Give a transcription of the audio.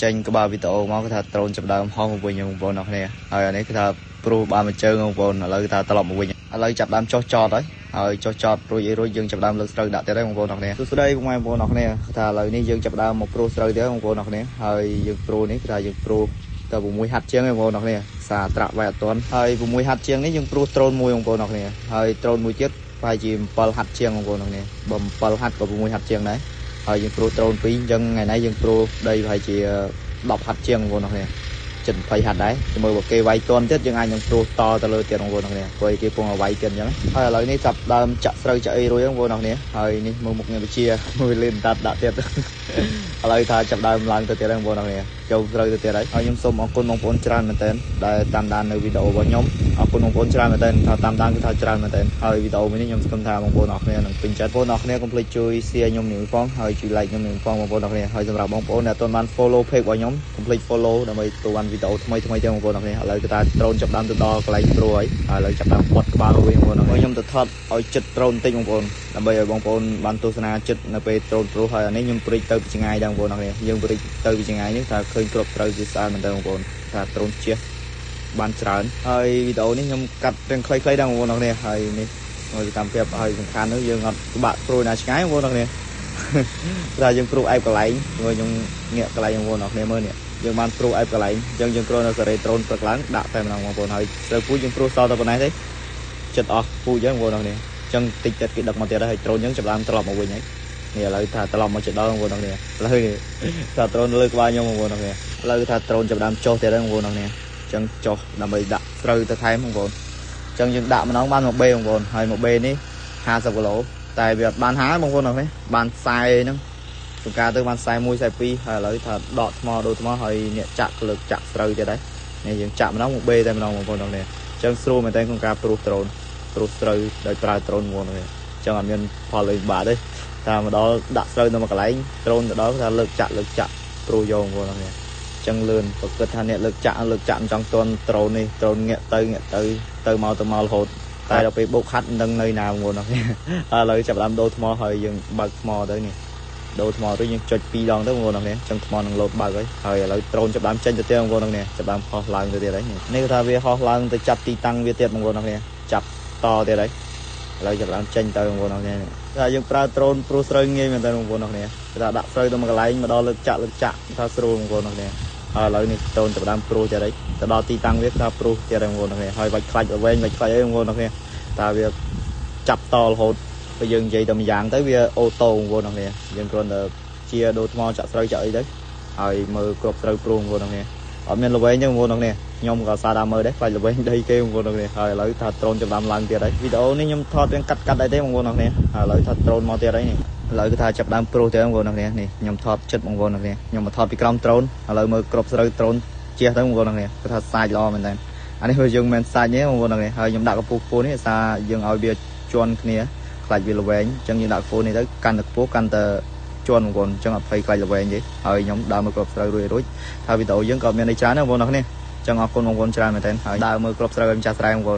ចេញក្បាលវីដេអូមកគឺថាដ្រូនចាប់ដើមហោះមកវិញបងប្អូនអរគ្នាហើយអានេះគឺថាព្រោះបានមួយជើងបងប្អូនឥឡូវគឺថាត្រឡប់មកវិញឥឡូវចាប់ដើមចុះចតហើយហើយចុះចតរួចអីរួចយើងចាប់ដើមលើកស្រូវដាក់ទៀតហើយបងប្អូនអរគ្នាសួស្តីពុកម៉ែបងប្អូនអរគ្នាគឺថាឥឡូវនេះយើងចាប់ដើមមកព្រោះស្រូវទៀតបងប្អូនអរគ្នាហើយយើងព្រោះនេះគឺថាយើងព្រោះទៅ6ហាត់ជាងបងប្អូនអរគ្នាសារត្រាក់វាយអត់ទាន់ហើយ6ហាត់ជាងនេះយើងព្រោះដ្រូនមួយបងប្អូនអរគ្នាហើយដ្រូនមួយទៀតប្រហែលជា7ហាត់ជាងបងប្អូនអរគ្នាបើ7ហាត់ក៏6ហាត់ជាងដែរហើយយើងព្រោះដ្រូន2អញ្ចឹងថ្ងៃនេះយើងព្រោះដីប្រហែលជា10ហាត់ជាងបងប្អូនអរគ្នាចិត្ត20ហាត់ដែរមើលបើគេវាយទាន់ទៀតយើងអាចនឹងព្រោះតទៅលើទៀតបងប្អូនអរគ្នាព្រោះគេពងឲ្យវាយទៀតអញ្ចឹងហើយឥឡូវនេះចាប់ដើមចាក់ស្រូវចាក់អីរួចបងប្អូនអរគ្នាហើយនេះមើលមុខងារវិជាមើលលឿនតាត់ដាក់ទៀតឥឡូវថាចាប់ដើមឡើងទៅទៀតបងប្អូនអរគ្នាចូលស្រូវទៅទៀតហើយហើយខ្ញុំសូមអរគុណបងប្អូនច្រើនមែនទែនដែលតាមដាននៅវីដេអូរបស់ខ្ញុំអរគុណបងប្អូនច្រើនមែនទែនថាតាមដានគឺថាច្រើនមែនទែនហើយវីដេអូមួយនេះខ្ញុំសង្ឃឹមថាបងប្អូនអរគ្នានឹងពេញចិត្តបងប្អូនអរគ្នាកុំភ្លេចជួយ share ខ្ញុំនេះផងហើយជួយ like ខ្ញុំនេះផងបងប្អូនអរគ្នាហើយសម្រាប់បងប្អូនដែលអត់ទាន់បាន follow page របស់ខ្ញុំកុំភ្លេច follow ដើម្បីទទួលបានវីដេអូថ្មីថ្មីទៀតបងប្អូនអរគ្នាឥឡូវគឺថាដ្រូនចាប់ដើមទៅដល់កន្លែងព្រោះហើយហើយឥឡូវចាប់ដើមពាត់ក្បាលវិញបងប្អូនអរគ្នាខ្ញុំទៅថតឲ្យចិត្តដ្រូនបន្តិចបងប្អូនដើម្បីឲ្យបងប្អូនបានទស្សនាចិត្តនៅពេលដ្រូនព្រោះហើយអានេះខ្ញុំព្រិចទៅពីឆ្ងាយដែរបងប្អូនអរគ្នាយើងព្រិចទៅពីឆ្ងាយនេះថាឃើញគ្រប់ត្រូវជាស្អាតមែនតើបងប្អូនថាដ្រូនជះបានច្រើនហើយវីដេអូនេះខ្ញុំកាត់ទាំងខ្លីៗដែរបងប្អូនអរគ្នាហើយនេះមកតាមភាពហើយសំខាន់នោះយើងអត់ពិបាកព្រួយណាឆ្ងាយបងប្អូនអរគ្នាថាយើងព្រួយអែបកន្លែងមើលខ្ញុំងាកកន្លែងបងប្អូនអរគ្នាមើលនេះយើងបានព្រួយអែបកន្លែងអញ្ចឹងយើងគ្រាន់តែសេរីដ្រូនព្រឹកឡើងដាក់តែម្ដងបងប្អូនហើយស្រូវពូជយើងព្រួយសល់តែប៉ុណ្ណេះទេចិត្តអស់ពូជហ្នឹងបងប្អូនអរគ្នាអញ្ចឹងតិចទៀតគេដឹកមកទៀតហើយដ្រូនយើងចាប់ដើមត្រឡប់មកវិញហើយនេះឥឡូវថាត្រឡប់មកចិត្តដល់បងប្អូនអរគ្នាឥឡូវនេះថាដ្រូនលើក្បាលខ្ញុំបងប្អូនអរគ្នាឥឡូវថាដ្រូនចាប់ដើមចុះទៀតហើយបងប្អូនអរគ្នាអញ្ចឹងចុះដើម្បីដាក់ស្រូវទៅថែមបងប្អូនអញ្ចឹងយើងដាក់ម្ដងបាន1បេបងប្អូនហើយ1បេនេះ50គីឡូតែវាអត់បាន50បងប្អូនអរគ្នាបាន40ហ្នឹងជួនកាលទៅបាន41 42ហើយឥឡូវថាដកថ្មដូរថ្មហើយអ្នកចាក់លើកចាក់ស្រូវទៀតហើយនេះយើងចាក់ម្ដង1បេតែម្ដងបងប្អូនអរគ្នាអញ្ចឹងស្រួលមែនតើក្នុងការព្រុសដ្រូនព្រុសស្រូវដោយប្រើដ្រូនបងប្អូនអរគ្នាអញ្ចឹងអត់មានផលលេងបាក់ទេថាមកដល់ដាក់ស្រូវនៅមួយកន្លែងដ្រូនទៅដល់ថាលើកចាក់លើកចាក់ព្រុសយកបងប្អូនអរគ្នាចឹងលឿនបើគិតថាអ្នកលើកចាក់លើកចាក់មិនចង់ទាន់ដ្រូននេះដ្រូនងាកទៅងាកទៅទៅមកទៅមករហូតតែដល់ពេលបុកខាត់មិនដឹងនៅណាបងប្អូនអរគ្នាឥឡូវចាប់ដើមដូរថ្មហើយយើងបើកថ្មទៅនេះដូរថ្មរួចយើងចុច2ដងទៅបងប្អូនអរគ្នាចឹងថ្មនឹងលោតបើកហើយហើយឥឡូវដ្រូនចាប់ដើមចេញទៅទៀតបងប្អូនអរគ្នាចាប់ដើមហោះឡើងទៅទៀតហើយនេះគឺថាវាហោះឡើងទៅចាប់ទីតាំងវាទៀតបងប្អូនអរគ្នាចាប់តទៀតហើយឥឡូវចាប់ដើមចេញទៅបងប្អូនអរគ្នាថាយើងប្រើដ្រូនព្រោះស្រូវងាយមែនតើបងប្អូនអរគ្នាគេថាដាក់ស្រូវទៅមួយកន្លែងមកដល់លើកចាក់លើកចាក់ថាស្រួលបងប្អូនអរគ្នាហើយឥឡូវនេះដ្រូនចាប់ដើមព្រោះទៀតហើយទៅដល់ទីតាំងវាថាព្រោះទៀតហើយបងប្អូនអរគ្នាហើយបាច់ខ្លាច់វែងបាច់ខ្លាច់អីបងប្អូនអរគ្នាថាវាចាប់តរហូតពេលយើងនិយាយតែម្យ៉ាងទៅវាអូតូបងប្អូនអរគ្នាយើងគ្រាន់តែជាដូរថ្មចាក់ស្រូវចាក់អីទៅហើយមើលគ្រប់ស្រូវព្រោះបងប្អូនអរគ្នាអត់មានល្វែងទេបងប្អូនអរគ្នាខ្ញុំក៏សារដើមមើលដែរខ្លាចល្វែងដីគេបងប្អូនអរគ្នាហើយឥឡូវថាដ្រូនចាប់ដើមឡើងទៀតហើយវីដេអូនេះខ្ញុំថតទាំងកាត់កាត់ដែរទេបងប្អូនអរគ្នាហើយឥឡូវថាដ្រូនមកទៀតហើយនេះឥឡូវគឺថាចាប់ដើមព្រោះទៀតបងប្អូនអរគ្នានេះខ្ញុំថតចិត្តបងប្អូនអរគ្នាខ្ញុំមកថតពីក្រោមដ្រូនឥឡូវមើលគ្រប់ស្រូវដ្រូនជះទៅបងប្អូនអរគ្នាគឺថាសាច់ល្អមែនតើអានេះយើងមិនមែនសាច់ទេបងប្អូនអរគ្នាហើយខ្ញុំដាក់កម្ពស់ខ្ពស់នេះដោយសារយើងឲ្យវាជន់គ្នាខ្លាចវាល្វែងអញ្ចឹងយើងដាក់ខ្ពស់នេះទៅកាន់តែខ្ពស់កាន់តែជន់បងប្អូនអញ្ចឹងអត់ភ័យខ្លាចល្វែងទេហើយខ្ញុំដើរមើលគ្រប់ស្រូវរួចរួចហើយវីដេអូយើងក៏មានអីច្រើនដែរបងប្អូនអរគ្នាអញ្ចឹងអរគុណបងប្អូនច្រើនមែនទែនហើយដើរមើលគ្រប់ស្រូវឲ្យម្ចាស់ស្រែបងប្អូន